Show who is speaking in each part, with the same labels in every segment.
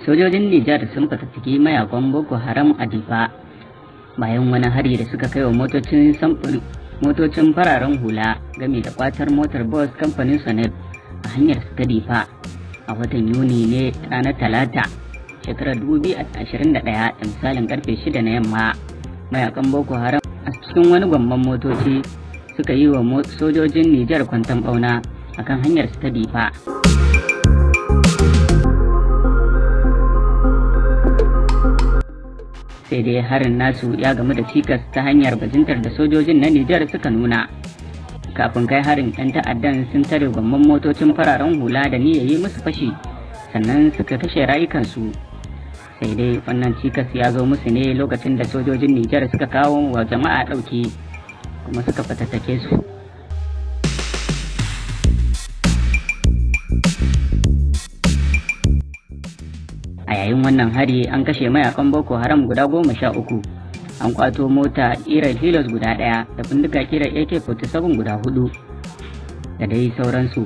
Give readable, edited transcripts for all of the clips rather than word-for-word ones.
Speaker 1: Sojojin Nijar sun fatattaki mayakan Boko Haram a Difa bayan wani hari da suka kai wa motocin fararen hula game da kwatar motar bus kamfanin Sonep a hanyar su ta Difa a watan Yuni ne ranar Talata shekarar 2021 da misalin karfe 6 na yamma. Mayakan Boko Haram a cikin wani gwamman motoci suka yi wa sojojin Nijar kwanton bauna akan hanyar su ta Difa. Sai dai harin nasu ya gamu da cikas ta hanyar bajintar da sojojin na Nijar suka nuna. Kafin kai harin, 'yan ta'addan sun tare gwamman motocin fararen hula da niyyar yi musu fashi, sannan suka kashe rayukansu. Sai dai wannan cikas ya zo musu ne lokacin da sojojin Nijar suka kawo wa jama'a ɗauki kuma suka fatattake su. A yayin wannan hari an kashe mayakan Boko Haram guda 13, an kwato mota ƙirar Hilos guda ɗaya da bindiga ƙirar AK-47 guda 4 da dai sauransu.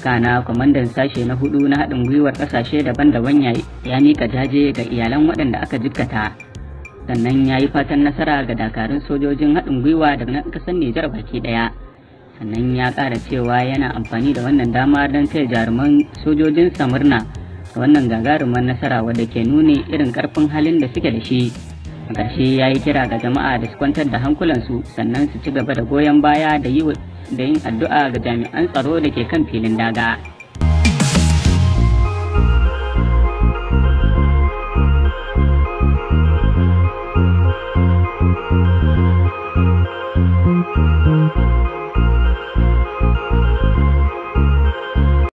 Speaker 1: Kana kwamandan sashe na 4 na haɗin gwiwar ƙasashe daban-daban ya mika jaje ga iyalan waɗanda aka jikkata, sannan ya yi fatan nasara ga dakarun sojojin haɗin gwiwa daga ƙasar Nijar baki ɗaya. Sannan ya ƙara cewa yana amfani da wannan dama don taya jaruman sojojin murna wannan gagarumar nasara wadda ke nuni irin karfin halin da suke da shi. A ƙarshe ya yi kira ga jama'a da su kwantar da hankulansu, sannan su ci gaba da goyon baya da yin addu'a ga jami'an tsaro da ke kan filin daga.